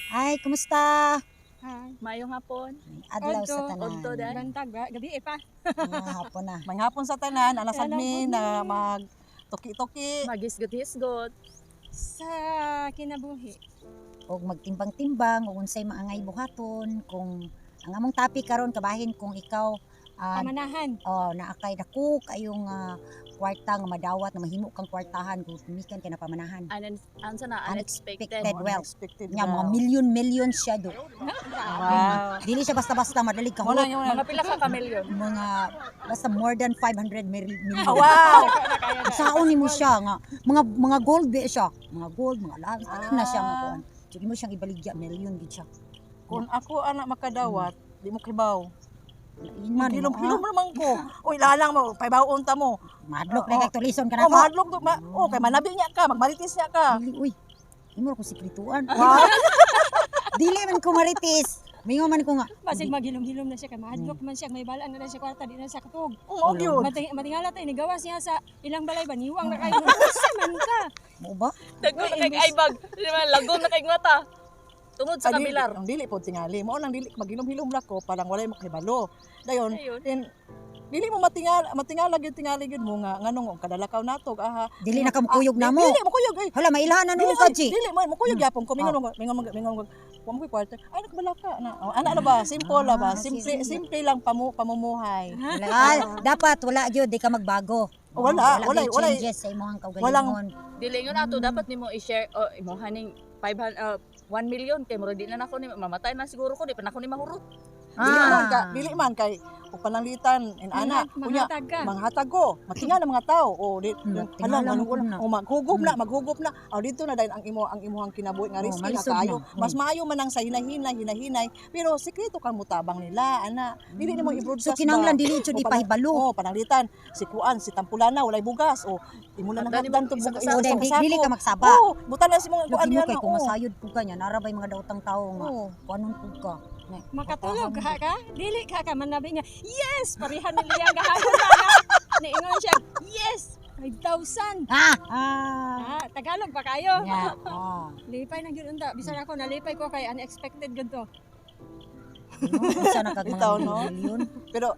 Ay, kumusta? Hi. Maayong hapon. Adlaw sa Odto. tanan. Odto, day. Bantag ba? Gabi eh pa. Mga hapon na. Manghapon sa tanan, alas Hello, admin na mag tuki-tuki. Magisgot-hisgot. Sa kinabuhi. Og magtimbang-timbang ug unsay maangay buhaton kung ang among topic karon kabahin kung ikaw Pamanahan. oh, naa kay dako kayong kwarta nga madawat na mahimo kang kwartahan kung tumikan kay napamanahan. Ansa na unexpected. Unexpected wealth. Unexpected Nya mga wealth. million million siya do. Wow. Dili siya basta-basta madalig ka Wala hulot. yung Mga pila ka kamilyon. Mga basta more than 500 million. Oh, wow. Saon nimo siya nga mga gold ba siya. Mga gold, mga alahas, tanan na siya nga kuan. So imo siyang ibaligya million gid siya. Kung ako anak makadawat, di mo kibaw. Lain man Hilom mo, hilom naman ko. Uy, lalang mo, paybaon ta mo. Mahadlok na kay tulison ka na Oh, mahadlok to. Ma oh, kay manabi niya ka, magmaritis niya ka. Dili uy. Imo ra ko sikrituan. Wow. Dili man ko maritis. Mingo man ko nga. Basig maghilom-hilom na siya kay mahadlok man siya, may balaan na na siya kwarta, di na siya katug. Oh, yun. Matingala tayo, nigawas niya sa ilang balay ba, niwang na kayo. Unsa man ka? Mo ba? Dagko na kay aybag. Di man lagom na kay mata. Tungod sa Ay, dili- kabilar. Ang dili po tingali. Mao lang dili magilom-hilom ra ko parang walay makibalo. Dayon, Ayun. then dili mo matingal matingala gyud tingali gyud mo nga nganong kadalakaw nato aha. Dili na ka mukuyog na mo. Dili mo kuyog ay. Hala mailhan na Dili nuon ka, G. Dili mo mukuyog gyapon ko mingon mingon mingon wa mo koy kwarta. Ay nakabala ka na. Oh, ana na ba? Simple la ba? Ah, Simple sige. simple lang pamumuhay. Wala, ah, dapat wala gyud di ka magbago. Oh, wala, wala, wala, changes sa imong kaugalingon. Dili ngon ato dapat nimo i-share o imo haning 500 1 million kay murag di na nako ni mamatay na siguro ko di pa nako ni mahurot. Dili man ka, dili man kay upananglitan in ana. Unya Manghatag ka. manghatag ko, matinga ng mga tao. O di Tingala hala man nganong ko na. o maghugop na, maghugop na. O dito na dahil ang imuhang kinabuhi nga Oh, risky na malisod kaayo. na. Mas maayo man ang sa hinahinay, hinahinay, pero sekreto kang mutabang nila, ana. Dili nimo i-broadcast. So kinahanglan ba? dili jud O, ipahibalo. Oh, pananglitan si kuan, si Tampulana walay bugas o imo na nang Hagdan hagdan nimo to isa bugas. ka So then dili ka magsaba. Oh, butan na si mga kuan Lagi mo diyan. kay kung masayod pud ka niya, nara bay mga daotang tawo nga Oh. kuanon pud ka. Ne, Makatulog ka ka? Dili ka ka manabi niya. Yes! Parehan ni Liang gahapon sana. Naingon siya, yes! 5,000. Ah! Ah. Ah, Tagalog pa kayo. Nya. Ah. Lipay na gyud unta. Bisan ako nalipay ko kay unexpected gyud to. No, unsa na kag mga Bitaw, no? million. Pero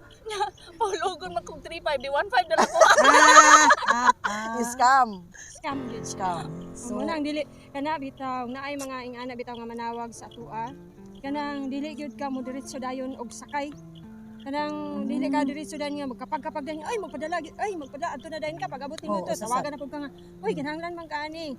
Paulugon man kog 35 di 15 na lang ko. Ah, ah, ah. scam, Scam gyud siya. scam. So, nang dili kana bitaw naay mga ingana bitaw nga manawag sa atua. Kanang dili gyud ka mo diretso dayon og sakay. Kanang dili ka diretso dayon nga magkapag-kapag dayon ay magpadala gyud, ay magpadala adto na dayon ka pag abot nimo Oo, to usasad. tawagan na pud ka nga uy kinahanglan man ka ani.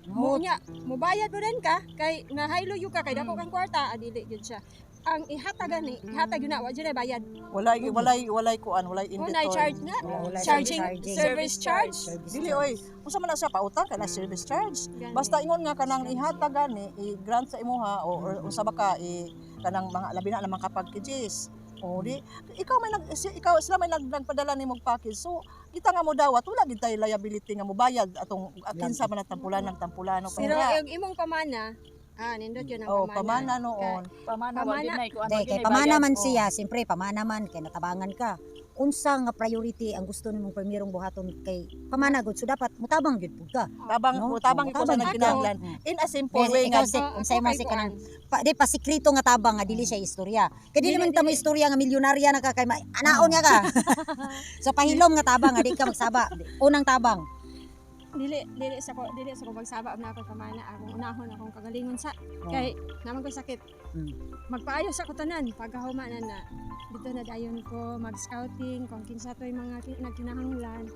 No, Mo nya mobayad mo din ka kay nahaylo ka kay dako kang kwarta ah, dili gyud siya. Ang ihatag gani, ihatag yun na wa jud ay bayad. Walay walay walay kuan, walay in Mo na return. charge na. wala Charging, service charge. Service Dili charge. oy, unsa man na siya pautang kay na service charge. Gani. Basta ingon nga kanang ihatag gani, i-grant sa imuha o or unsa ba ka i kanang mga labi na naman kapag packages. O di ikaw may nag ikaw sila may nagpadala nimong package. So kita nga mo dawat wala gid tay liability nga mobayad atong kinsa man ang tampulan ng tampulano pa. Pero yung imong pamana, ah, nindot yun ang Oh, pamana. pamana noon. Pamana wa Pamana. gid nay kuan. Dahil kay pamana man siya, siyempre pamana man kay natabangan ka. Unsa nga priority ang gusto nimong primerong buhaton kay pamana gud so dapat mutabang gyud pud ka. Tabang No? tabang iko sa Tabang. nagkinahanglan. In a simple Yes, way ikaw nga si Oo, unsay ako man kay si kuan. kanang pa, di pasikreto nga tabang nga dili siya istorya. Kay dili Dili, man ta mo dili. istorya nga milyonarya na ka kay anaon niya ka. So pahilom nga tabang nga di ka magsaba. Unang tabang. Dili sa ko magsaba na ako pamana akong unahon akong kagalingon sa kay naman ko sakit. Magpaayos ako tanan pagkahuma na na dito na dayon ko mag scouting kung kinsa toy mga nagkinahanglan.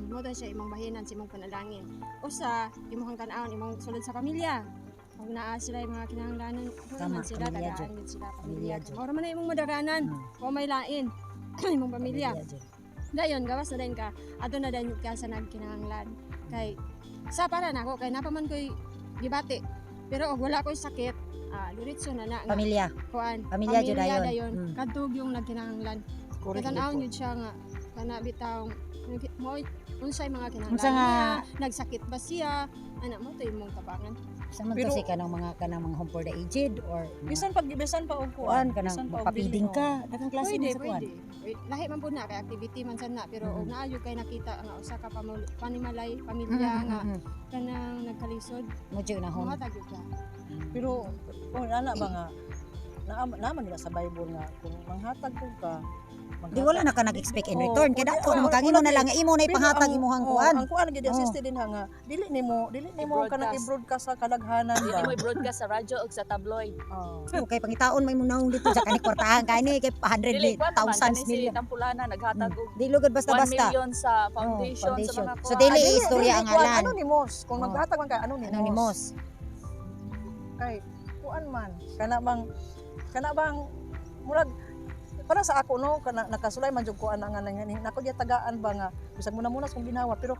Mo to siya imong bahinan sa imong panalangin. Usa imong tan-awon imong sulod sa pamilya. Kung naa sila yung mga kinahanglanan, mura Tama, man sila, pamilya tagaan gid sila Pamilya pamilya. jud. Mura man na imong madaganan, o may lain imong pamilya. Jud. Dayon gawas na dayon ka adto na dayon ka sa nagkinahanglan kay sa para nako kay napaman koy gibati pero og wala koy sakit ah diretso na na nga Pamilya. kuan Pamilya jud dayon. Kadtog yung nagkinahanglan Correct. tan-awon jud siya nga kana bitaw mo unsay mga kinahanglan Unsa nga- niya, nagsakit ba siya ana mo to imong tabangan. Sa man to Pero- si kanang mga home for the aged or mga Bisan pag bisan pa og kuan kuan, kanang bisan pa og magpapiding dili, ka, daghang klase Pwede, man sa kuan. pwede. Wait, lahi man pud na kay activity man sad na, pero og naa jud kay nakita nga usa ka panimalay pamilya nga kanang nagkalisod, Mo jud na home. muhatag jud ka. Pero kung ana ba nga naa naman nila sa Bible nga kung manghatag ko ka Di wala na ka nag-expect in Oo, return kay dako oo, na makangino wala na lang nga imo na Pero ipangatag imuhang oo, kuan. ang kuan gid Oo. assisted din ha nga dili nimo kanang I-broadcast. i-broadcast sa kadaghanan Dili ba. mo i-broadcast sa radyo o sa tabloid. Oo. Okay, pangitaon may imong naong dito sa kani kwartahan kani kay 100 Dili kuan naman thousands kani si million. Tampulana naghatag og Di lugod 1 basta-basta. million sa foundation, foundation. sa mga So, kuan. dili Ah, istorya ang kuan, ngalan. Anonymous. Kung Oo. maghatag man ka anonymous. Anonymous. Kay kuan man kana bang murag para sa ako no kana nakasulay man jud ko ana nga nga nako tagaan ba nga bisag muna muna kung ginawa pero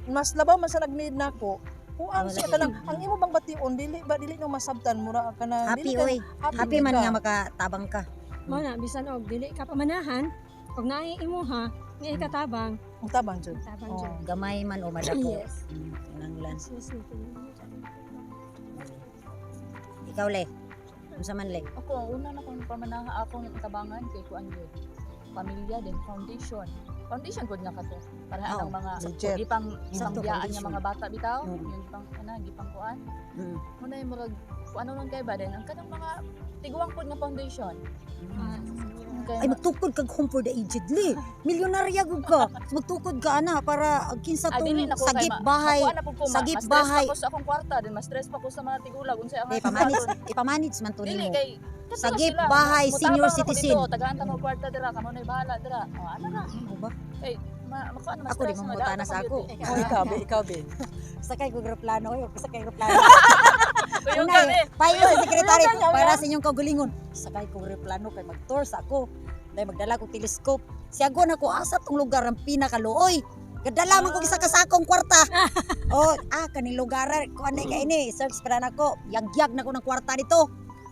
mas labaw man sa nag-need nako kuan Wala siya gyud. kanang ang imo bang bation dili ba dili no masabtan mura kanang Happy dili ka- oy. Happy man ka. nga makatabang ka. Mao na bisan og dili ka pamanahan, og naay imuha nga ikatabang, Ang tabang jud. tabang Oo. jud. Gamay man o madako. Yes. Kinahanglan. Yes, Ikaw le. Unsa man le? Ako, ang una na kong pamanaha akong tabangan kay kuan gyud. Pamilya din, foundation. Foundation gud nga kato. Para Oo, ang mga legit. gipang Sakto, gipang biyaan nga foundation. mga bata bitaw, yung gipang ana gipang kuan. Muna yung murag kung ano nun kay ba din ang kanang mga tiguang pod nga foundation. Kay Ay magtukod kag home for the aged le. Milyonarya gud ka. Magtukod ka ana para ang kinsa Ah, dili tong na ko kay sagip bahay. makuha na pud ko, sagip ma-stress bahay. pa ko sa akong kwarta din, ma-stress pa ko sa mga tigulag unsay ang Di pa-manage, ipa-manage man to Dili nimo. kay kato Sagip sila, bahay, mutabang senior ako citizen. dito, tagaan ta mo kwarta dira, kamo na bahala dira. Oh, ano na? Ano ba? Kay ma makuha na Ako, di ma-stress mo na, mangutana daot sa ako ako. beauty. Oh, ikaw be, ikaw be. Sakay ko eroplano, oy, sakay eroplano. Kuyog Unay, kami. payo sa sekretary para sa inyong kaugalingon. Sakay ko eroplano kay mag-tour sa ako. Dahil magdala ko telescope. Siyago na ko asa tong lugar ang pinakaluoy. Kadala man ko isa ka sakong kwarta. Oh, kaning lugar ko anay kay ini, search para nako. Yagyag na ko ng kwarta dito.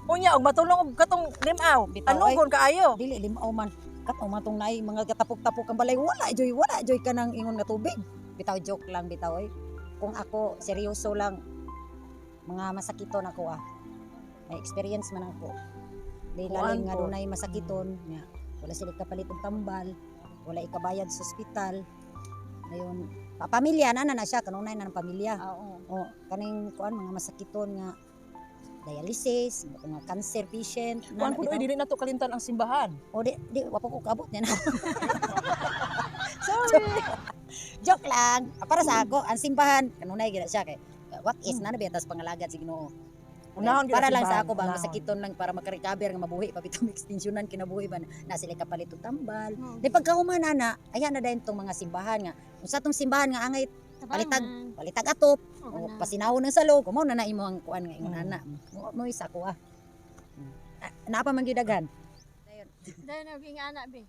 Unya og matulong og katong limaw. Bitaw, Anugon kaayo. Dili limaw man. Katong matong naay mga katapok-tapok ang balay, wala joy, wala joy kanang ingon nga tubig. Bitaw joke lang bitaw oy. Kung ako seryoso lang mga masakiton ako ah. May experience man ako. Di Kuan lalim nga po. dunay masakiton nga wala sila kapalit og tambal, wala ikabayad sa ospital. Ngayon, pamilya na na siya kanunay na ng pamilya. Oo. O kaning kuan mga masakiton nga dialysis, mga cancer patient. Kuan na pud oy bitaw. dili na to kalimtan ang simbahan. O di, wapo ko kabot niya na. Sorry. Joke lang. Ah, para sa ako, ang simbahan, kanunay gina siya kay what is na na biya pangalagat sa Ginoo. Unahon gyud Para ang lang sa simbahan, ako ba, unahon. masakiton lang para makarecover nga mabuhi pa bitong extensionan kinabuhi ba na sila kapalit og tambal. Di pagkahuman ana, ayan na dayon tong mga simbahan nga. Unsa tong simbahan nga angay palitag atop, o pasinawon ng salog, mao na na imo ang kuan nga ingon ana. Mo mo isa ko ah. Ah, naa pa man gyud daghan. Dayon og ing ana be.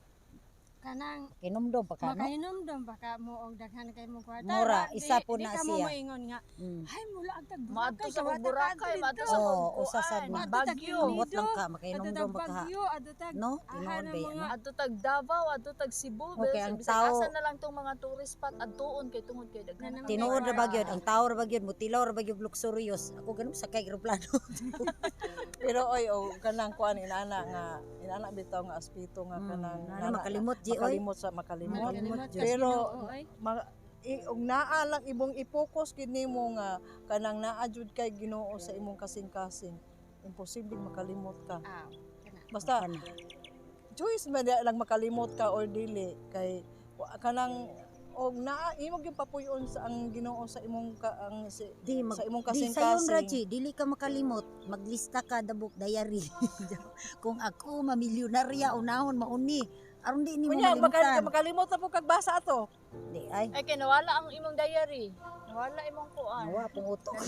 Kanang Kinumdum pa ka no. makahinomdom baka mo og daghan kay mo kwarta. Mura, isa po di na ka mo siya. moingon nga, ay mula ang tag Maadto sa Boracay, maadto sa Oo, usa sad kuan, man. Baguio. Ambot lang ka Adto makahinomdom tag pa ka. Bagyo, adto tag No, aha tinuod na ba mga no? Adto tag Davao, adto tag Cebu, Okay, ang bisag tao- asa na lang tong mga tourist spot adtuon kay tungod kay daghan. Na- Tinuod ra ba gyud ang tao ra ba gyud mutilaw ra ba gyud luxurious. Ako ganun sakay eroplano. Pero oy o kanang kuan inana nga inana bitaw nga aspeto nga kanang Nana makalimot ji oy. makalimot sa makalimot. Makalimot ka Pero Ginoo, oy. Og naa lang imong i-focus gid nimo nga kanang naa jud kay Ginoo sa imong kasing-kasing. Imposible makalimot ka. Ah, kana. Basta Kana. choice man diha lang makalimot ka or dili kay kanang og naa imo gyud papuy-on sa ang Ginoo sa imong ka, ang si, Di mag sa imong di sayon ra kasing-kasing. ji, dili ka makalimot, maglista ka the book diary. Kung ako mamilyonarya unahon mauni. Aron di nimo Unya malimutan. makalimot na po kag basa ato. Di ay. Ay kay nawala ang imong diary. Nawala imong kuan. Nawa pong utok.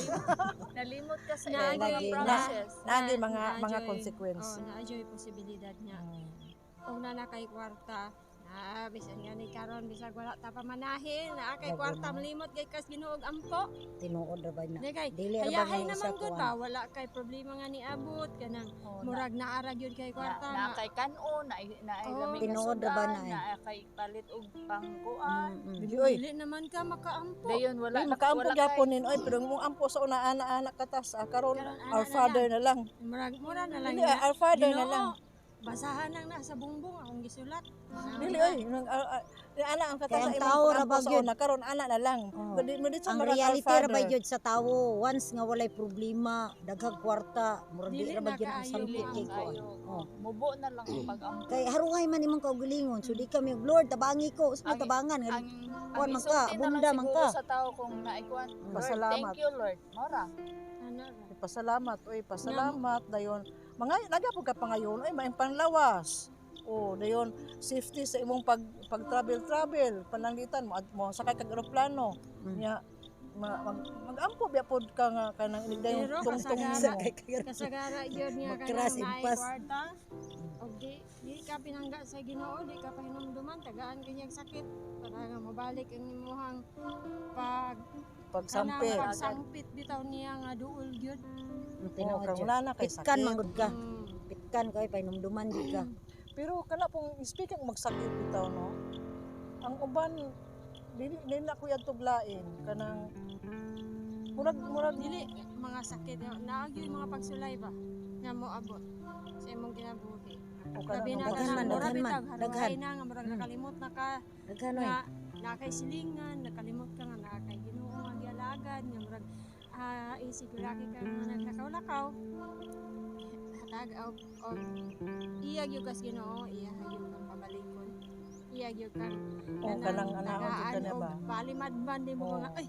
Nalimot ka sa Na- imong mga lagi- promises. Naagi mga Naa mga joy- consequence. Oh, naa joy posibilidad nga. Og na kay kwarta, Ah, bisan gani karon bisag wala ta pamanahin, naa kay Lago kwarta na. malimot kay kas Ginoo og ampo. Tinuod ra ba na? Di kay Dili ra ba hayahay nga naman isa gud kuan? ba, wala kay problema nga niabot kanang Oh, murag naara gyud kay kwarta na nga. kay kanon, na na Oh. lami nga Tinuod ra ba sudan, na eh? Na kay palit og pangkuan. Dili oy. Dili naman ka makaampo. Dayon wala Wala na makaampo wala gyapon nin oy, pero mong ampo sa una ana-ana katas ah, karon Karon, ana our na Father na lang. Murag mura na lang Dili na. ah, our Father na Ginoo, lang. basahan lang na sa bungbong akong gisulat. Dili oy, nang ana ang katas Kaya ang sa imong tao ra ampo ba sa gyud? una karon ana na lang. Oh. Dili mo dito Ang marag our reality ra ba Father. gyud sa tawo, once nga walay problema, daghang kwarta, murag di Dili ra ba na gyud ang kaayo sampit ang kay kuan. Ayo. Oh. Mubo na lang ang pag-ampo. Kay haruhay man imong kaugalingon, so di kami, "Lord, tabangi ko," sa Ang- tabangan nga Ang Kuan man ka, isulti na lang bunda man siguro ka. sa tao kung naikuan. Lord, Pasalamat. thank you, Lord. Mora. Ana ra. Pasalamat oy, pasalamat dayon. Mga nagyapon ka pangayon oy, maing panlawas. Oh, dayon safety sa imong pag pag travel travel, pananglitan mo mo sakay kag eroplano. Nya mag-ampo biya pod ka nga kanang dayon Pero tungtong kasagara- nimo. Kasagara gyud nga Mag-cross kanang naay impas. kwarta. Og di ka pinangga sa Ginoo, di ka pahinumduman, tagaan kanyang sakit para nga mabalik ang imuhang pag Pagsampit. kanang pagsangpit bitaw niya nga duol gyud. Oh, Tinuod karon gyud. wala na kay Pitkan sakit. man gud ka. Pitkan kay pahinumduman gyud ka. Pero kana pong speaking magsakit bitaw no. Ang uban dili dili na ko tuglain kanang murag murag Dili mga sakit naa gyud mga pagsulay ba nga moabot sa imong kinabuhi. O Labi kanang na Daghan kanang man, mura daghan man, bitag daghan. haruhay na nga murag nakalimot na ka Daghan oy. nga naa kay silingan, nakalimot ka nga naa kay Ginoo nga gialagad nga murag isig laki ka nga naglakaw-lakaw hatag og og iya gyud kas Ginoo, iya gyud kang pabalikon, iya gyud kang O kanang anaon jud ka na og ba? palimadman di mo Oo. mga ay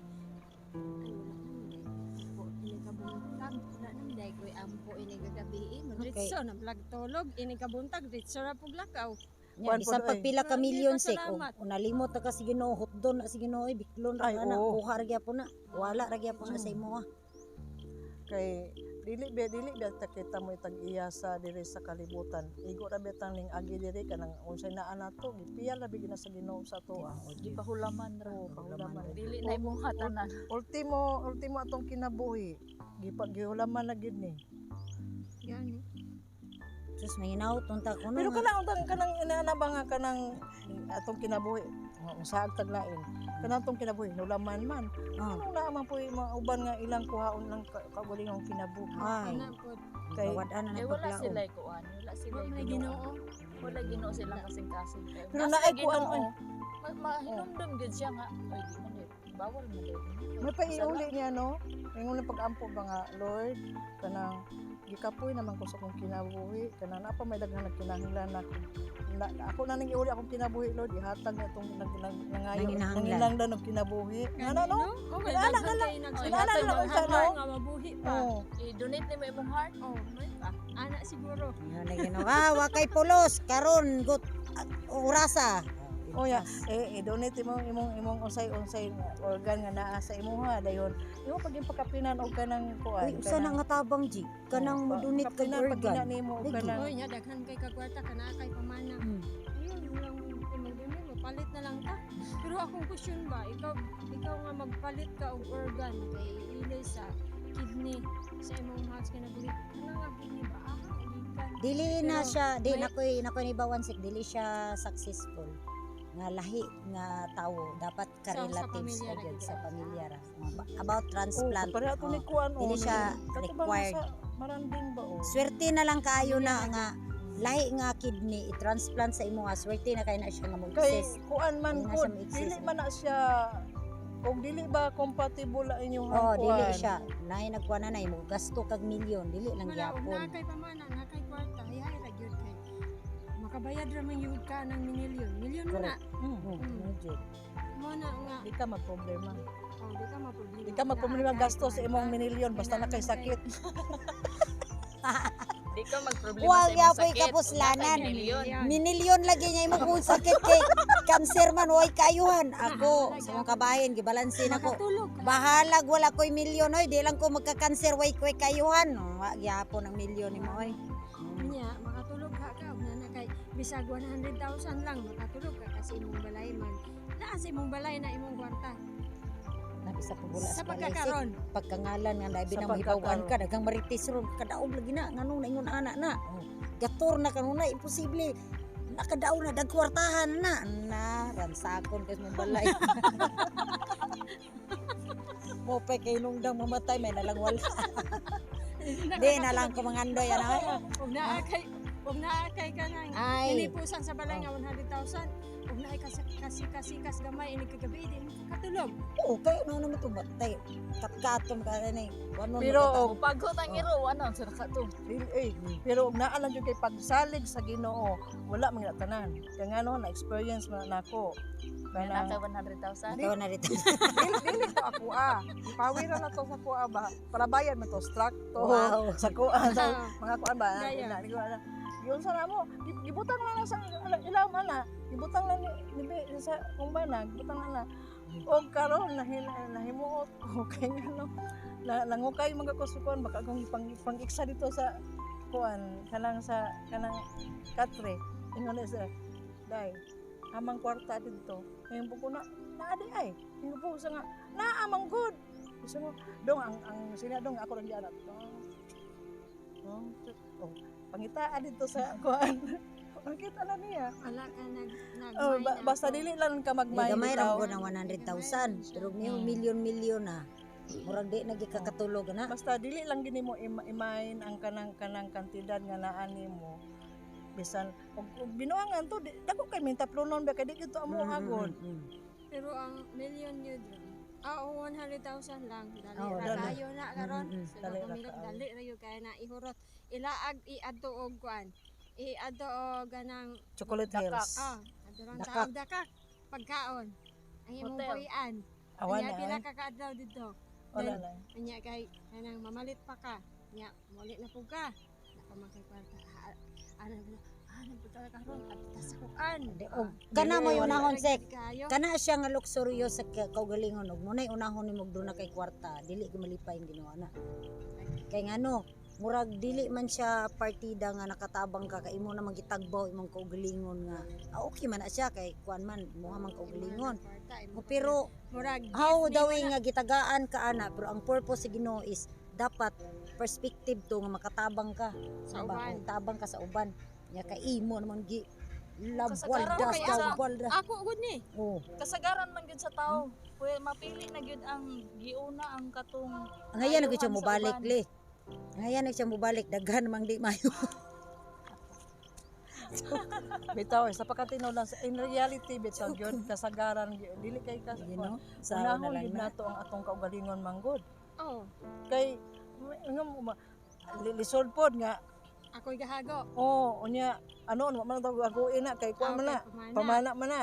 ay wala naman day ampo ini kabuntag, wala naman day koy ampo ini kagabi eh. Okay. Diretso na blag tulog ini kabuntag, diretso ra pug lakaw. Nya Kuan bisan pod, pag oy. pila ka Grabe, milyon sek pasalamat. og nalimot na ka sa Ginoo, hutdon na sa Ginoo, oy, biklon ra Ay, ka na, oo. kuha ra gyapon na. Wala ra gyapon na sa imo ah. Kay dili ba ta kita mo tag-iya sa diri sa kalibutan. Igo ra bitang ning agi diri kanang unsay naa nato, gipiyal ra bigina sa Ginoo sa atoa. Gipahulaman ra. Oo, pahulaman. Dili na imong hatanan. Ultimo ultimo atong kinabuhi, gihulaman na gid ni. Gani. Sus, mahinaw tunta ko no. Pero kanang utang kanang inaana ba nga kanang atong kinabuhi, nga usaag taglain. Kanang atong kinabuhi nulaman man. Oh. Anong naa man po yung mga uban nga ilang kuhaon lang kaugalingong kinabuhi. Ay, Ana pod. Kay gawad-an na Eh wala paglaom. sila kuan, wala sila Wa may Ginoo. Ginoo. Wala Ginoo silang kasing-kasing. Kay Pero nasa naay kuan, Ginoo, oy. Mahinumdum gyud siya nga ay di man eh, bawal man eh. May paiuli niya no. Ingon lang pag-ampo ba nga Lord kanang gikapoy naman ko sa akong kinabuhi kanang napa may daghan nagkinahanglan na, na ako na nang iuli akong kinabuhi Lord ihatag na itong nag, nag, nangayo Nanginahanglan. nanginahanglan og kinabuhi nga na no. Okay, Inaana daghan na lang. kay nagsulay. Inaana na lang unsa, no? Nga mabuhi pa. Oh. I-donate nimo imong heart. Oh, may pa. Ana siguro. Yun na Ginoo. Ah, wa kay pulos karon gut ah, orasa. Oh ya, eh i-donate imong imong imong unsay unsay organ nga naa sa imuha dayon. Imo pag pagkapinan og kanang kuan. Uy, usa na nga tabang G. Kanang Oh, mo-donate kag pagkapinan, pag organ. gina nimo og Lagi. kanang Oy, nya daghan kay kagwarta kana kay pamana. Ayun, lang imong donate mo palit na lang ta. Pero akong question ba, ikaw ikaw nga magpalit ka og organ kay ili sa kidney sa imong mahal sa kinabuhi. Kana nga kidney ba ah gikan. Dili na Pero siya, di nakoy nibawan sik dili siya successful. Nga lahi nga tawo dapat ka Sa relatives pamilya ra ra gyud gyud. sa pamilya ra. About Oh, transplant. pareha to oh. ni kuan oh. Dili siya Kato ba nga required. sa Maranding ba oh? Swerte na lang kaayo na nga lahi nga kidney i-transplant sa imo nga swerte na kay na siya nga Kay mo-exist. kuan man Dili na gud, siya ma-exist. dili man na siya kung dili ba compatible ang inyong Oh, dili kuan. siya. Nay nagkuan na nay mo gasto kag milyon, dili lang Wala, og gyapon. naa kay pamana, naa kay kwarta, hay hay ra gyud kay makabayad ra man gyud ka ng milyon. Milyon mo na. Oh, mo jud. Mo na nga. Di ka magproblema. Oh, di ka maproblema. Di ka magproblema gasto sa imong minilyon basta na kay sakit. Di ka magproblema Wa sa imong gyapoy sakit. kapuslanan. Wala kay milyon. Minilyon lagi niya imo kung sakit kay cancer man way kaayuhan. Ako sa mong kabahin gibalansin ako. Makatulog ka. Bahalag wala ko'y milyon oy, di lang ko magka-cancer way ko'y kayuhan. Oh, wa gyapon ang milyon nimo oy. Nya, makatulog ka ka og nana kay Bisag 100,000 lang makatulog ka kasi imong balay man. Naa sa imong balay na imong kwarta. Nabi sa pagula Sa sa balay, sik. pagkakaron. Pagkangalan nga labi Sa na mahibaw-an pagkakaroon. ka, daghang marites ron, kadaog lagi na nganong naingon ana na. Oh, gator na kanunay, imposible. Nakadaog na dagkwartahan na na ransakon kay mong balay. Mo pa kay nung dang mamatay may nalang wala. Di na lang ko mangandoy ana. Ug naa kay kanang Ay. hinipusan sa balay nga 100,000. Ug naa kay kasi kasi kas gamay ini kagabi di mo katulog. Oo, kayo na naman ito batay. Katkatom ka na eh. Pero, O paghot ang iro, ano sa ka to. Dili eh, pero og naa lang jud kay pagsalig sa Ginoo, wala man tanan. Kay ngano na experience man nako. Kana Kanang ka 100,000. Ikaw na rito. dili dili to ako ah. Ipawira na to sa kuha ba. Para bayad man to structo. Sa kuha sa mga kuan ba. Gaya. Na, na, yun sa namo, gibutang lang na sa ilaw man na. Gibutang lang ni sa kung ba na, gibutang lang na. Og karon nahimuot ko kay ngano na nangukay mga ko sa kuan baka akong pang iksa dito sa kuan kanang sa kanang katre ingon na sa dai amang kwarta dito ngayon po ko na naadi ay ingon po sa nga naa man good gusto mo dong ang sina dong ako lang gianak oh, oh pangitaan dito sa kuan makita na niya. Wala ka nag nag Oh, basta dili lang ka magmay Gamay bitaw. ra ko ng 100,000. Pero may milyon-milyon na. Murag di nagikakatulog na. Basta dili lang gini mo imain ang kanang kantidad nga naa nimo. Bisan og binuangan to di, dako kay minta plunon ba kay di gid to amo agod. Pero ang million yun ah, o 100,000 lang. Dali Oo, ra dali. kayo na karon. Sa Dali ra pamilya, kaayo. dali ra yun kaya na ihurot. Ilaag iadto og kuan. Iadto og ganang Chocolate Dakak. Hills. Adto lang Dakak. sa og dakak pagkaon. Ang imong Hotel. puy-an. Awa Anya na. pila Ay. ka kaadlaw didto. Wala na. Anya kay kanang mamalit pa ka. Nya muli na pud ka. Naka man kay kwarta. Ah, ano ba? Ano po talaga karon? Adto ta sa kuan. Di, og kana mo Dili, yung wala. unahon sek. Kayo. Kana siya nga luxurious sa kaugalingon og munay unahon nimo og duna kay kwarta, dili gyud malipay ang ginawa na. Kay ngano, murag dili man siya partida nga nakatabang ka kay imo na gitagbaw imong kaugalingon nga okay man na siya kay kuan man mo man kaugalingon. O, pero murag how gift daw nimo na. nga gitagaan ka ana, pero ang purpose sa Ginoo is dapat perspective to nga makatabang ka sa ba? uban. Tabang ka sa uban. Nya kay imo naman gi labwal Kasagaran das kay labwal das. Ako gud ni. Oh. Kasagaran man gyud sa tao. Pwede mapili na gyud ang giuna ang katong Ngayon nag siya Ayuhan sa mobalik uban. le. Ngayon nag siya mobalik daghan mang di mayo. Bitaw eh, sa pagkatinaw lang in reality bitaw gyud kasagaran gyud dili kay kas You know? Sa na unahon lang gyud na. nato ang atong kaugalingon manggod. Oh, Kay nga lisod pod nga ako'y gahago. oh unya ano wa man tawag aguin na kay kuan man na Ah, Okay, pamana. pamana man na.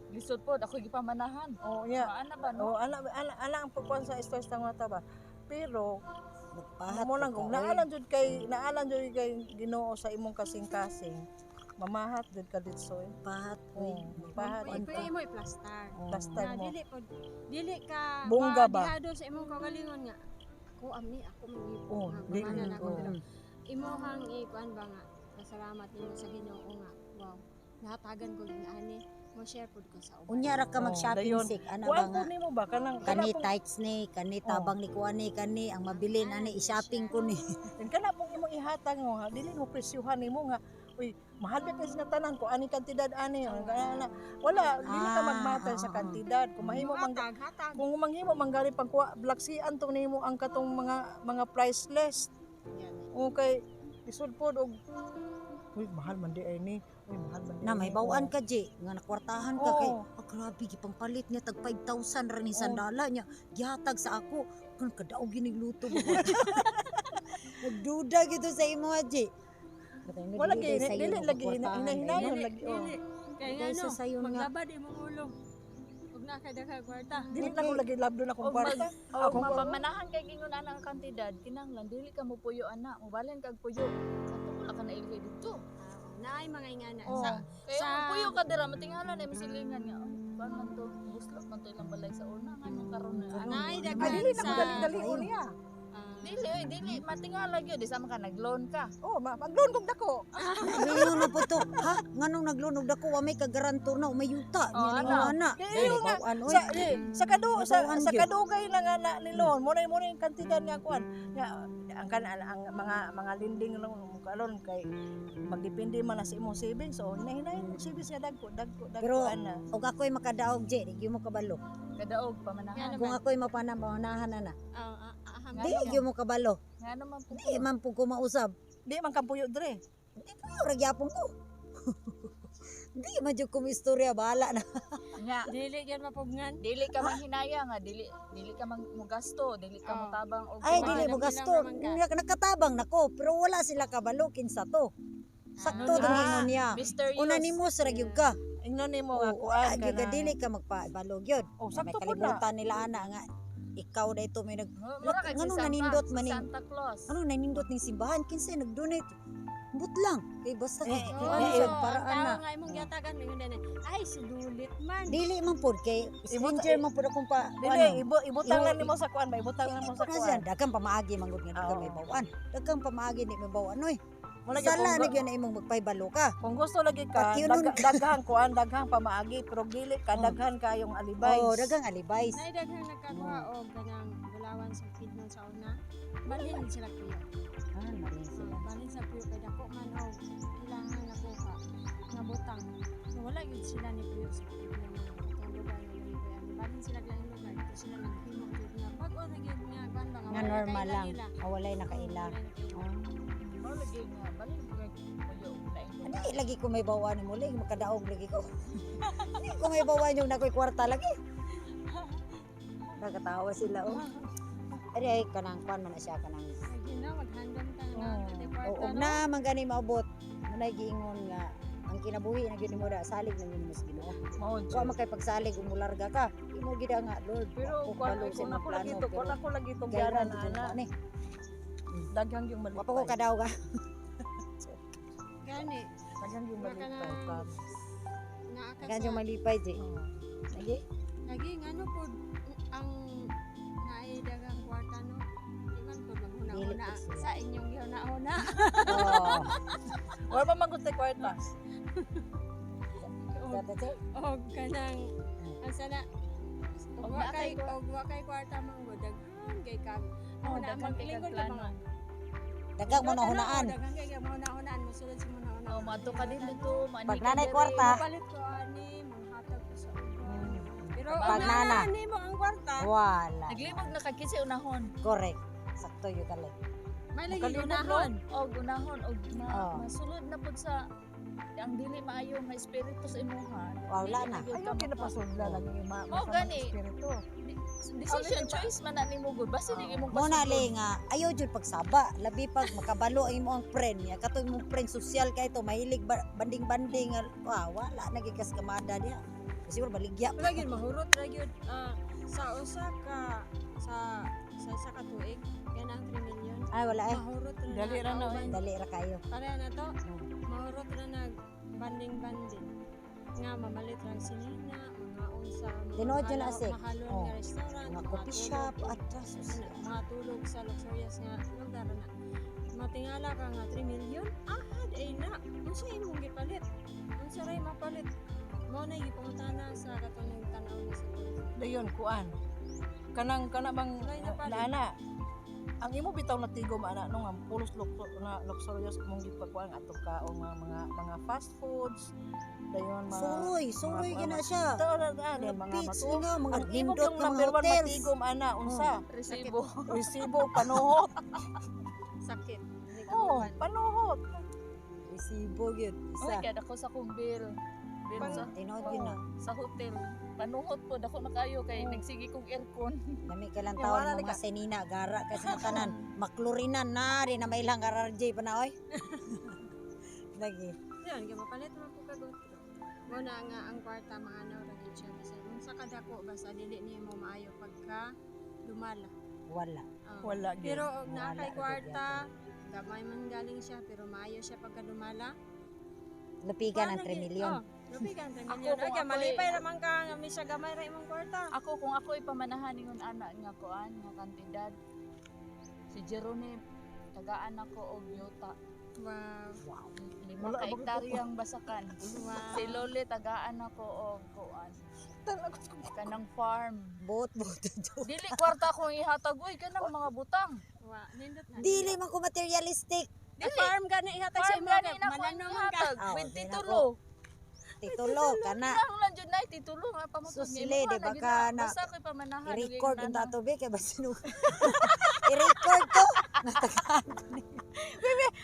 Lisod pod ako gipamanahan. Oh unya Maana ba no? Oh, ana ang pagkuan sa stress nga ta ba. Pero Magpahat mo lang po kung ka, oy. naalan jud kay Ginoo sa imong kasing-kasing. Mamahat jud ka ditso eh. Pahat oy. Oh, mapahat. Pwede pwede mo i-plaster. Oh. Plaster Na mo. dili po dili ka Bongga ba? Dihado sa imong kaugalingon nga. Ako amni ako man Oh, di dili, pamana na ako oh. pero imuhang ikuan ba nga pasalamat nimo sa Ginoo nga. Wow. Nahatagan ko gyud ani mo share pud ko sa uban. Unya ra ka Oh, mag-shopping dayon. sik ana ba Kuan nga po nimo ba kanang kani kana pong, tights ni kani Oh. tabang ni kuan ni kani ang mabilin ani i-shopping ko ni. Kana pong imong ihatag mo ha, dili mo presyuhan nimo nga uy, mahal ba kasi nga tanan ko ani kantidad ani oh, kana na. Wala, dili ka Ah, magmatter sa oo. kantidad. Kung mahimo man Hatag, hatag. kung manghimo manggali pangkuha blaksian to nimo ang katong mga price list. Yan. Okay, lisod pod og uy, mahal man di ay ni. Uy, mahal man di Na ay may ni. bawaan ka Ji, nga nakwartahan ka kay Oo. grabe gipangpalit niya tag 5,000 ra ni Oo. sandala niya. Gihatag sa ako kun kadaog ginig luto mo. Nagduda gito sa imo Ji. Wala gi dili lagi hinahinayon Dili, lagi. Oh. dili. Kay nga Dahil no, sa sayon nga. maglabad imong ulo. Ug na kay daghang kwarta. Dili na ko lagi labdo na kong Og kwarta. Og Akong mapamanahan kay gingon ana ang kantidad kinahanglan dili ka mopuyo ana, mobalhin kag puyo. Katong wala ka nailhi didto. Ah, naay mga ingana Oh. sa Kaya kung puyo ka dira matingala na imong silingan nga, oh, kuan man to, buslot man to ilang balay sa una nganong karon na. Naay Ay, daghan dili na ko sa dali-dali niya. ah, Dili oy, dili matingala gyud, di sama ka nag-loan ka. Oh, mag-loan kog dako. Mingon na po to. Ha? Nganong naglunog dako wa may kagarantor na, may yuta. Oh, Niya ano? ana. Kaya Dili yun nga, bawaan oy. Sa kadu sa, Matuan sa gyud. kadugay na nga na ni loan mo na yung kantidad nga kuan nga ang kan ang mga lending lang karon kay magdepende man na sa imong savings, so hinahinay savings nga dagko dagko dagko Pero, ana. Og ako'y makadaog, Je, di gyud mo kabalo. Kadaog pamanahan. Nga Kung ako'y mapanahan na. Ah, ah, ah, Di gyud mo kabalo. Nga naman po. Di man po ko mausab. Di man kampuyo dre. Di po ra gyapon ko. Di man jud ko istorya, bahala na. Nga Dili gyud mapugnan. dili ka manghinaya nga dili dili ka mang mugasto, dili ka Oh. motabang og Ay, Kumain dili mo lang gasto. bilang naman ka. Nakatabang nako, pero wala sila kabalo kinsa to. Sakto Ah. tong ingon niya. Mysterious. Unanimous ra gyud ka. Ingnon nimo nga Oo, kuan wala gyud ka, kanang- dili ka magpabalo gyud. Oh, May sakto pud na. kalibutan nila ana nga ikaw da ito may nag Mura kag si Ngano Santa, nanindot si man ning- Santa Claus. ano nanindot ning simbahan, kinsa nag-donate? But lang kay basta kay Eh, kuan Oo, siya ang paraan tao na. nga imong giatagan mingon din. Ay, si Dulit man. Dili man pud kay stranger man pud akong pa Dili ano. ibutang lang nimo sa kuan ba, ibutang lang nimo sa Ano siya, kuan. daghang pamaagi manggod nga daghang Oo. may bawaan. Daghang pamaagi di may bawaan oy. Mo lagi Sala kung, na gyud na imong magpaybalo ka. kung gusto lagi ka Pakyunon daghang kuan, daghang pamaagi, pero dili ka Oh. daghan kayong alibay. Oh, daghang alibay. Nay daghang nagkakuha og kanang bulawan sa kidnon sa una. Balhin sila kuya. Ah, mali sila. Balhin sa puyo kay dako man og kailangan nakuha nga butang. So wala gyud sila ni puyo sa kidnon nga katong lugar nga dali. Balhin sila lang lugar dito sila naghimo gyud nga bag-o na gyud nga kuan ba Nga nga wala normal nakaila lang. nila. Ah, walay nakaila. Wala nakaila. Oh. Mao lagi nga bali kag puyo laing lugar. Di lagi ko may bawaan ni muli, makadaog lagi ko. Di ko may bawaan yung nakoy kwarta lagi. Nakatawa sila oh. Ari ay kanang kuan man na siya kanang. Lagi na maghandom ta na Oo. kwarta Oo, no? na man gani maabot. Munay giingon nga ang kinabuhi na gyud nimo da salig na gyud nimo sa Ginoo. Mao Wa man kay pagsalig umularga ka. Imo gid nga Lord. Pero wa ko kuan kabalo sa kung imong ako lagi plano, to, kung pero ako lagi tong gairan biyaran jud ana, na ni. daghang yung Wa pa ko malipay. kadaog ah. Gani Daghang yung Baka malipay. na- Promise. naa ka Daghang sa yung malipay di. Lagi. Lagi ngano pod ang naay daghang kwarta no. Di man pod maghuna-huna Dili pud sila. sa inyong gihuna-huna. Oh. Wala pa man gud tay kwarta. Dati te. Og kanang ang sana og Og wa naa kay kay og wa kay kwarta man gud daghan kay kag Oh, una daghan kay kag maglingkod ka plano. mga Daghang mo na hunaan. Daghan kay kag mahuna-hunaan mosulod sa mahuna-huna. Oh, maadto ka din dito, maanhi Pag ka nanay diri. kwarta. Palit ko ani manghatag ko sa uban. Pero Pag una nana. nimo ang kwarta, Wala. Naglibog na kag kinsa unahon. Correct. Sakto yun kalay. may lagi Makalibog, unahon. Og unahon og ma, Oh. masulod na pud sa ang dili maayo nga espiritu sa imuha. Wala Dili na. gyud ka Ayaw kinapasudla lagi yung Oh, masamang gani. espiritu. Decision choice man na nimo gud. Basta di imong Mo na pasudlon. li nga ayaw jud pagsaba, labi pag makabalo ang imo ang friend niya, katong imong friend social kay to mahilig banding-banding nga, ah, wala na gyud kas kamada diha. Siguro baligya. Wala gyud mahurot ra gyud ah, sa usa ka sa isa ka tuig kanang 3 million. Ay wala eh. Mahurot ra Dali ra na, kauban. Dali ra kayo. Pareha na to. Mahurot ra nag banding-banding nga mamalit ra ang sinina, mga unsa, mga Tinuod yun na, Asik. mahalon Oh. nga restaurant, Mga coffee shop tulog, at sus. ano, mga tulog sa luxurious nga lugar na. Matingala ka nga 3 million, ah, ay na. Unsa imong gipalit? Unsa ray mapalit? Mao na gipangutana sa katong nagtan-aw ni sa Dayon kuan. Kanang kana bang Walay napalit. naana. Ang imo bitaw na tigom ana no nga pulos na luxurious mong gipakuan ato ka o mga fast foods dayon mga Suroy, suroy mga- gyud na siya. Ito na na Mga mga beach matu. nga, mga Ang imo nindot yung nga mga number one hotels. matigom ana unsa? Resibo. Resibo panuhot. Sakit. Hindi ka Oh, mapan. panuhot. Resibo gyud Uy, isa. kaya ako sa kong bill. Bill sa, Tinuod gyud na. sa hotel. Panuhot po, dako na kayo kay nagsige kong aircon. Lami ka lang Yung tawon wala mga ni ka- senina gara kasi na tanan maklorinan na rin na may ilang RRJ pa na oy. Lagi. Yun, kay mapalit man po kag otro. Mo na nga ang kwarta maanaw ra gyud siya kasi unsa kadako basta dili nimo maayo pagka dumala. Wala. Ah. Wala gyud. Pero og naa Wala kay ra gyud kwarta, gamay man galing siya pero maayo siya pagka dumala. Lupigan ang Paano 3 million. Oh, lupigan 3 Ako, million. kung Ay, ako'y- malipay ra man ka nga misa gamay ra imong kwarta. Ako kung ako ipamanahan ningon ana nga kuan nga kantidad. Si Jerome, tagaan ako og yuta. Wow. Wow. 5 Wala ka ba ko- hektaryang basakan. Wow. Si Loli, tagaan ako og kuan. Kanang farm. Bot bot. Dili kwarta akong ihatag uy, kanang mga butang. Wow. Nindot na. Dili man ko materialistic. Di farm gani ihatag sa Farm imo gani kay na ako ang manano man ka. ihatag Ah, with di na titulo. Titulo kana. Kinahanglan lang jud na titulo nga pamutod. Susli, di ba ka na- Basta ko'y pamanahan. I-record ang tato be kay basin i-record to. Natagaan ko ni.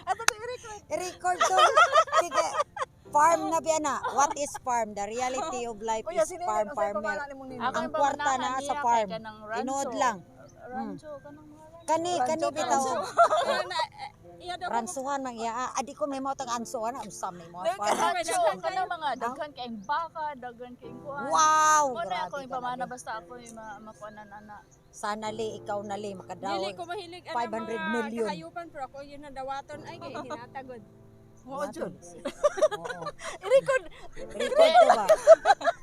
Ato to i-record. I-record to. Sige. Farm na biya na. What is farm? The reality of life Uy, is sino farm unsay farmer. pamana nimong nini? Ako Ang yung kwarta pamanahan na sa niya kay farm. kanang rancho. Tinuod lang. Rancho, kanang mga rancho. Kani kani Rancho, bitaw. Ano na, eh, iya daw ko Ransuhan man iya. Ah, adi ko may mo tag ansuhan usam ni mo farm. Rancho, kanang mga daghan kayong baka, daghan kayong kuan. Wow! Mo na ako Grabe yung ka na, pamana be. basta ako yung makuanan ana. Sana li ikaw na li Dili makadawon. ko mahilig ana 500 mga million. kahayupan pero ako yun na dawaton ay kay hinatagod. Oo, jud. Oo. I-record. Record to ba?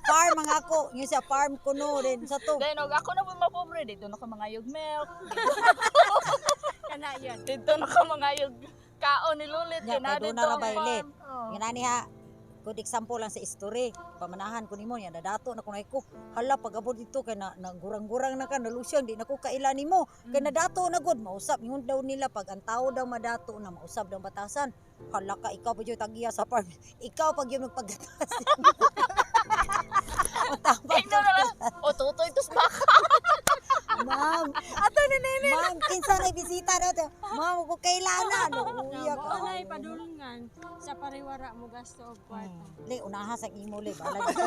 Farm ang ako. Yung sa farm ko no din sa to. Then og ako na po mapobre dito na ka mga yug milk, Kana yun. dito na ka mga yug kaon ni Lulit Nya, kay na kay doon dito na ra ang ba, Ili? farm. Oh. Nga nani ha. Good example lang sa history. Pamanahan ko nimo nya nadato na kunay ko. Hala pag-abot dito kay na nagurang-gurang na ka nalusyang di na ko kaila nimo. Kay nadato na gud mausap ingon daw nila pag ang tao daw madato na mausap daw batasan. Hala ka ikaw pa jud tagiya sa farm. Ikaw pag yun magpagatas. Matapang Tingnan na lang. O tutoy tos baka. Ma'am. Ato ni Nene. Ma'am, kinsa na bisita na to. Ma'am, ko kailangan. Na Uya mo ka. na ipadulngan sa pariwara mo gasto og kwarta. Le, unaha sa imo le. Balag ko.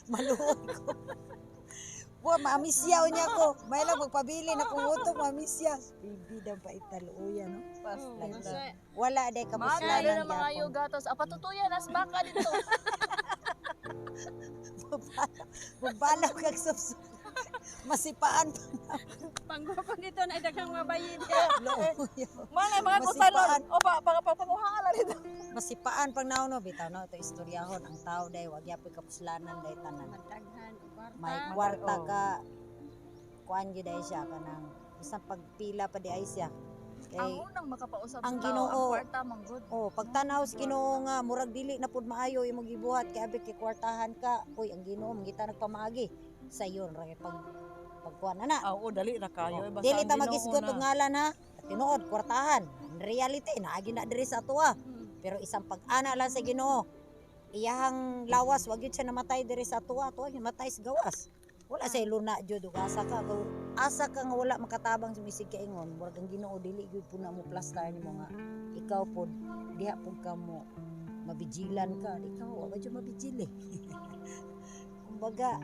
Maluoy ko. Wa, maamisya niya ko. May lang magpabili na kung uto, maamisya. Bibi daw pa italuya, no? Oo, Like basta Wala day Mga kapuslanan na mga gyapon. yug gatos. Apatutuyan as baka dito. Bubalaw kag subsub. Masipaan pa. Panggupon dito na daghang mabayid. Luoy. Mana mga Masipaan. kusanon. O pa pa pa panguhaan lang dito. Masipaan pang naon no bitaw no ito istoryahon ang tao day wag yapoy kapuslanan day tanan. Madaghan og kwarta. May kwarta ka, kuan gyud ay siya kanang bisan pagpila pa di ay siya kay Ang unang makapausap ang sa tao, Ginoo. ang kwarta man gud. Oh, pagtanaw sa Ginoo nga murag dili na pud maayo imong gibuhat kay abi kay kwartahan ka, uy ang Ginoo mangita nagpamaagi sa iyon ra kay pag pagkuan na na. Oo, dali ra kayo. Eh, basta Dili ang ta Ginoo magisgot na. og ngalan ha. Tinuod kwartahan. In reality naagi na diri sa atoa. Pero isang pag-ana lang sa Ginoo. Iyahang lawas wag gyud siya namatay diri sa atoa, atoa gyud matay sa gawas. Wala say luna jud ug asa ka kung asa ka nga wala makatabang sa misig kaingon, murag ang Ginoo dili gyud pud na mo plastar nimo nga ikaw pod diha pud ka mo mabijilan ka, ikaw wa ka jud mabijil eh. Kumbaga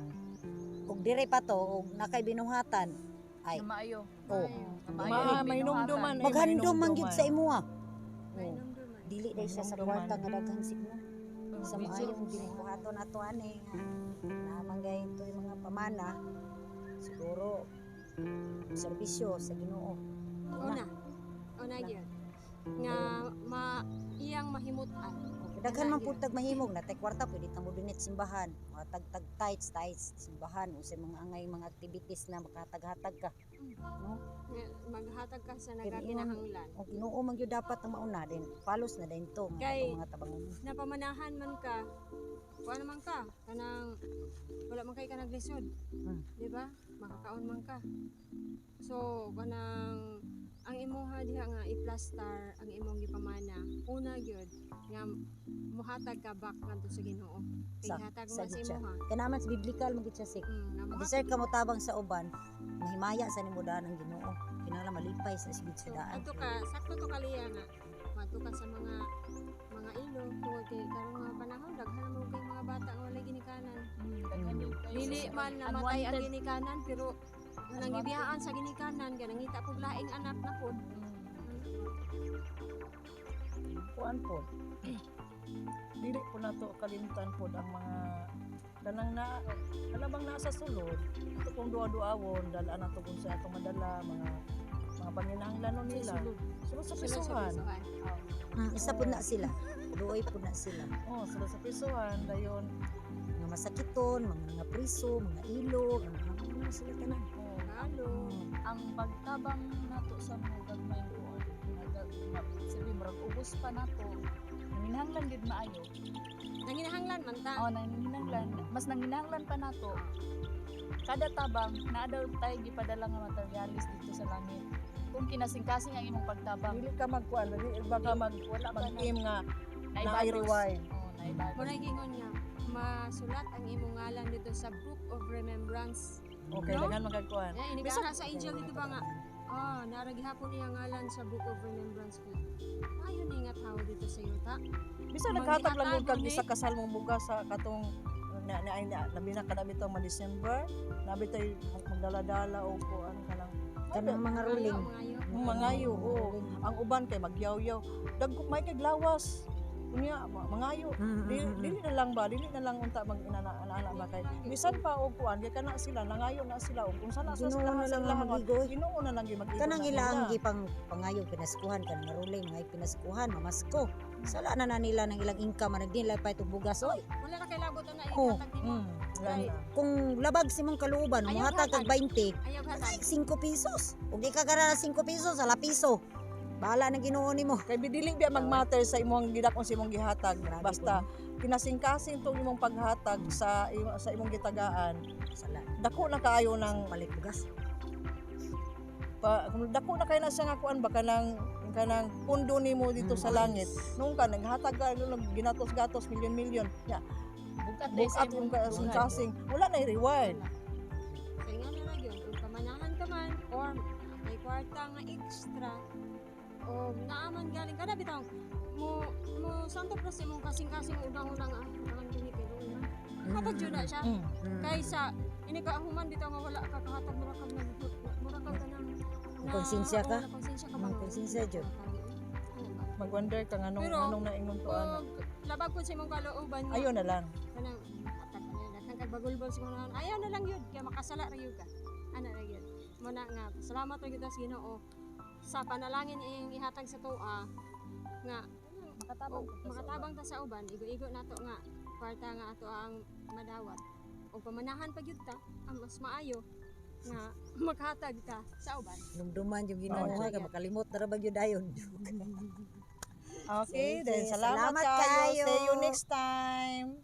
og dire pa to og nakay binuhatan ay Na maayo. oh, Na Ma, maayo. may numduman. Eh, maghandom man gyud sa imuha. imuha. Oh, dili dai siya sa kwarta nga daghan signo sa maayong binuhaton ato ani nga naman gay ito yung mga pamana siguro serbisyo sa Ginoo. Una. Una gyud. Nga ma iyang mahimutan. Daghan man pud tag mahimog na tay kwarta pwede ta mo donate simbahan, mga tag tag tithes tithes simbahan o sa mga angay mga activities na makataghatag ka. Nga maghatag ka sa Kaya nagakinahanglan. O Ginoo man gyud dapat ang mauna din. Palos na din to nga Kay- atong mga tabangon. Napamanahan man ka, kuan man ka, kanang wala man kay ka naglisod. Di ba? Makakaon man ka. So, kanang ang imuha diha nga i-plastar ang imong gipamana, una gyud nga muhatag ka back ngadto sa Ginoo. Kay hatag mo Sa na sa gyud siya. imuha. Kaya naman sa biblical man gyud siya sik. Nga muhatag Deserve ka gyud mo tabang sa uban, mahimaya sa nimo daan ang Ginoo. Kinahanglan malipay sa sigid sa So, daan. adto ka, sakto to kaliya nga. Madto ka sa mga ilo tungod kay karong nga panahon daghan mo kay mga bata nga walay ginikanan. Dili man namatay ang ginikanan pero nang gibiyaan sa ginikanan kay nangita pug laing anak na pud. Kuan po. Dili po nato kalimtan pod ang mga kanang na kanang nasa sulod ato kung duwa-duawon dala na to kung sa atong madala mga panginahanglanon nila Sulod. sulod sa Sulod sa pisuhan. pisuhan. Isa pud na sila. Duoy pud na sila. Oh, sulod sa pisuhan dayon. Mga masakiton, mga nga priso, mga ilo, mga ano sila tanan. Oh. Kalo. Ang pagtabang nato sa mga gagmay kuan, sabi murag ubos pa nato. Nanginahanglan gid maayo. Nanginahanglan man ta. Oh, nanginahanglan, mas nanginahanglan pa nato. Kada tabang naa daw tay gipadala nga materialis dito sa langit. Kung kinasingkasing ang imong pagtabang, Dili ka magkuan, dili ba ka mag wala ka na mag-aim nga naay naay balos. reward. Oh, naay balos. Muna gingon nga masulat ang imong ngalan dito sa Book of Remembrance. Okay, No? daghan magkuan. Eh, ini sa angel dito ba nga nara gihapon niya ngalan sa Book of Remembrance ko. Ayon ni nga tao dito sa yuta. Bisan naghatag lang gud kag Manggihatag isa ka salmong bugas sa katong na na ay na, labi na kada bitong ma December, nabi tay magdala-dala o kuan ka lang. Kanang mga ruling. Mangayo, Mga mangayo, oo. Ang uban kay magyawyaw. Dagko may kay glawas. Unya mangayo. Dili, dili na lang ba, dili na lang unta mag inana ana ba kay bisan pa og kuan kay kana sila nangayo na sila og unsa na Ginoo sila na sa lang ang ilang magigoy. Ginoo na lang gyud mag Kanang ilang gipang pangayo pinaskuhan kanang mga ruling mga pinaskuhan mamasko. Sala na na nila ng ilang income nagdinlay pa itong bugas oy. Wala na kay labot na Oh. ihatag nimo. Wala na. Kung labag si mong kalooban, Ayaw muhatag kag 20, Ayaw ay hatag. 5 pesos. Ug di ka gara 5 pesos, ala piso. Bahala na Ginoo nimo. Kay dili biya magmatter sa imong gidakon sa imong gihatag Grabe. Basta kinasingkasing tong imong paghatag sa imong gitagaan. Sala Dako na kaayo ng palit bugas. Pa, kung dako na kay na siya nga kuan ba kanang kanang pundo nimo dito sa langit nung ka naghatag ka nung ginatos-gatos milyon-milyon ya. Bukat day sa bukat imong kung buhay. kasing wala na reward. Kaya nga na lang yun, kung pamanahan ka man, or may kwarta nga extra, o naaman galing ka na, bitaw, mo, mo, santo pras imong kasing-kasing unang-unang, tangan kini kay doon na. Hatag yun na siya. Kaysa, ini ka human bitaw nga wala ka kahatag, mura kag nag, mura kag kanang, Konsensya ka? Oo, nakonsensya ka ba? Konsensya jud. Oo ba? Magwonder ka nganong Pero, nganong naingon to ana. Og labag ko sa imong kalooban nga, Ayo na lang. Kanang atag na daghan kag bagulbol sa mga ayaw na lang yun kaya makasala ra yun ka ana ra yun mo na nga salamat ra gyud ta sa Ginoo sa panalangin iyang ihatag sa tuwa nga Makatabang o, ka sa makatabang ta sa uban, igo-igo nato nga kwarta nga ato ang madawat ug pamanahan pa gyud ta ang mas maayo nga makatag ta sa uban. Numduman yung Ginoo Oo. ha, kay makalimot na ra ba gyud dayon. Okay, Sige, then salamat, salamat kayo. kayo. See you next time.